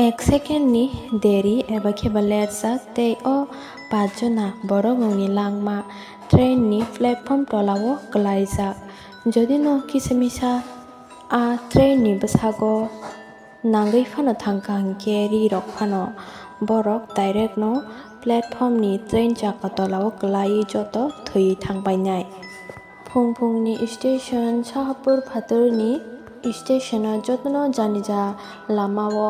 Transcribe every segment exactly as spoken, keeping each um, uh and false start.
Ek second ni deri eba khe ba lerjak tei o pachjona borok rokni langma train ni platform tola o kwlaijak. Jodi no kisa misa a train ni bwsago nangwi phano thangkha hinkhe ri rok phano borok direct no platform ni train chakka tola o kwlaiwi joto thwiwi thangpainai. Phung phungni station Sahapur phatarni stationo jotono janija lamao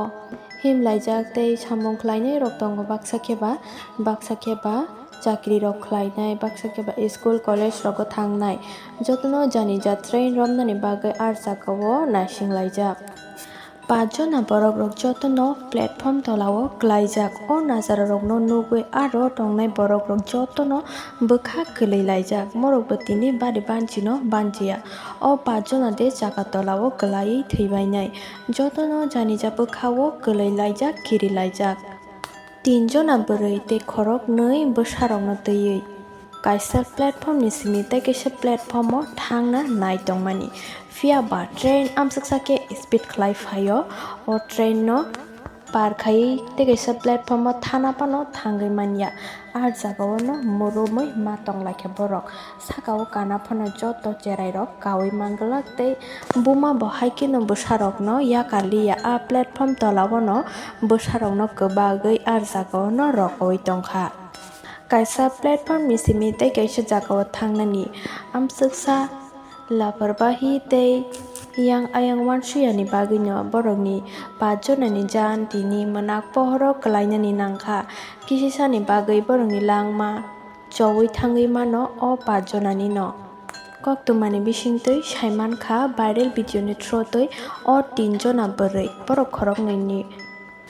himlaijak tei samung khlainairok tongo, baksa khe ba, baksa khe ba chakrirok khlainai, baksa khe ba school college rogo thangnai. Jotono janija train romnani bagwi ah jagao naisinglaijak. Pachjona borokrok jotono platform tolao kwlaijak. O najararokno nugwi aro tongnai borokrok jotono bwkha kwlwi laijak. Morokbo tini bari banchino banchiya. O pachjona de chaka tolao kwlaiwi thwibainai. Jotono janija bwkhao kwlwi laijak, kiri laijak. Tin jona bwrwi tei khoroknwi bwsarokno twiwi kaisa platform ni simi tei kaisa platform o thangna nai tongmani. Phiya ba train amsuksa khe speed khlai phaio. O train no par khaiwi tei kaisa platform o thana phano thangwi manya. Ah jaga o no mwrwmwi ma tong lai kha borok. Saka o kana phano joto cherai rok kaui manglak tei buma bo hai kheno bwsa rok no yakar liya. A platform tola o no bwsa rok no kwbagwi ah jaga o no rokoui tong kha. Kaisa platform ni simi tei kaisa jaga o thangnani amsuksa laparbahi tei yang ayang wansuyani bagwi no borok ni pach jona ni jaan tini mwnak pohor o kwlai nani nang kha. Kisi sani bagwi borok ni langma choui thangwi mano o pach jona ni no. Koktwma ni bisingtwi sai man kha viral video ni through twi o tin jona bwrwi borok khoroknwi ni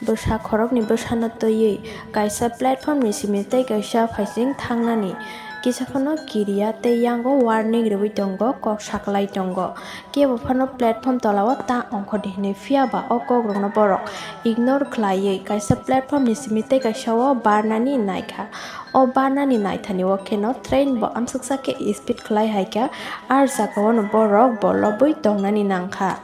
bwsa khoroknwi bwsano twiwi kaisa platform ni simi tei kaisa phaising thangnani kisa phano kiriya tei yango warning rwui tongo, kok saklai tongo. Kebo phano platform tola o ta ongkhordi hinwi, phiya ba o kok rokno borok ignore khlaiwi kaisa platform ni simi tei kaisa o barnani naikha. O barnani naithani o kheno train bo amsuksa khe speed khlai hai kha, ah jaga o no borok bo lobwi tongnani nang kha.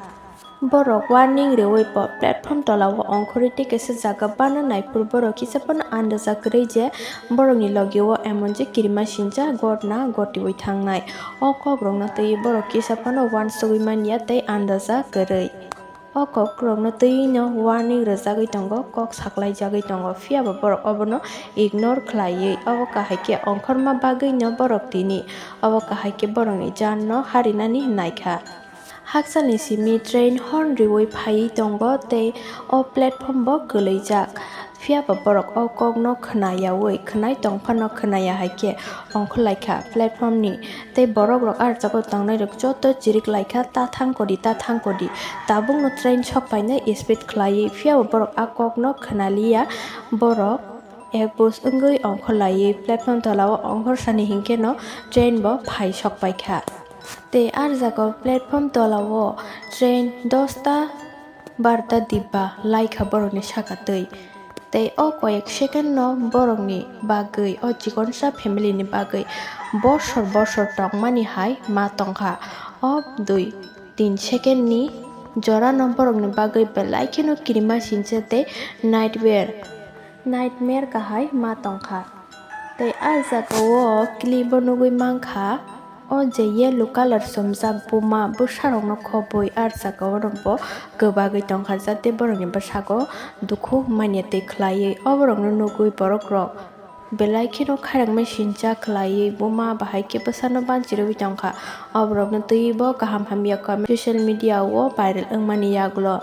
Borok warning rwui bo platform tola o ongkhorwi tei kaisa jaga bana naiphuru borok kisa phano andaja kwrwi je borokni logi o emon je kirima sincha gotna gotiui thangnai. O kok rokno twiwi borok kisa phano uansugui manya tei andaja kwrwi. O kok rokno twiwi no warning rwjagwi tongo, kok saklai jagwi tongo, phiya bo borok obono ignore khlaiwi obo kahai khe ongkhorma bagwi no borok tini obo kahai khe borokni jaan no harinani naikha. Hakchalni simi train horn riui phaiwi tongo tei o platform bo kwlwijak. Phiya ba borok o kokno khna yaui khwnai tong phano khna ya hai khe ongkhor lai kha platform ni tei borok rok ah jaga o tongnai rok joto chirik lai kha, ta thang kodi, ta thang kodi. Tabuk no train sok painai speed khlaiwi, phiya ba borok a kokno khna liya. Borok ekbus wngwi ongkhor laiwi platform tola o ongkhor sani hinkhe no train bo phai sok pai kha. Tei ah jaga o platform tola o train dosta barta dibba lai kha borokni saka twi. Tei o koyek second no borokni bagwi, o chikonsa family ni bagwi bosor bosor tongmani hai ma tong kha. O dui tin second ni jora no borokni bagwi belai kheno kirima sincha tei nightmare, nightmare kahai ma tong kha. Tei ah jaga o clip o nugui mankha, o je yellow colour chumjak buma bwsarokno khobwi ah jaga o rokbo kwbagwi tongkha, jate borokni bwsako dukhu manya twi khlaiwi. O borokno nugui borok rok belai kheno khairokma sincha khlaiwi buma bahai khe bwsano banchirogwi tongkha. O borokno twiwi bo kaham hamya comment social media o viral wngmani yagulo.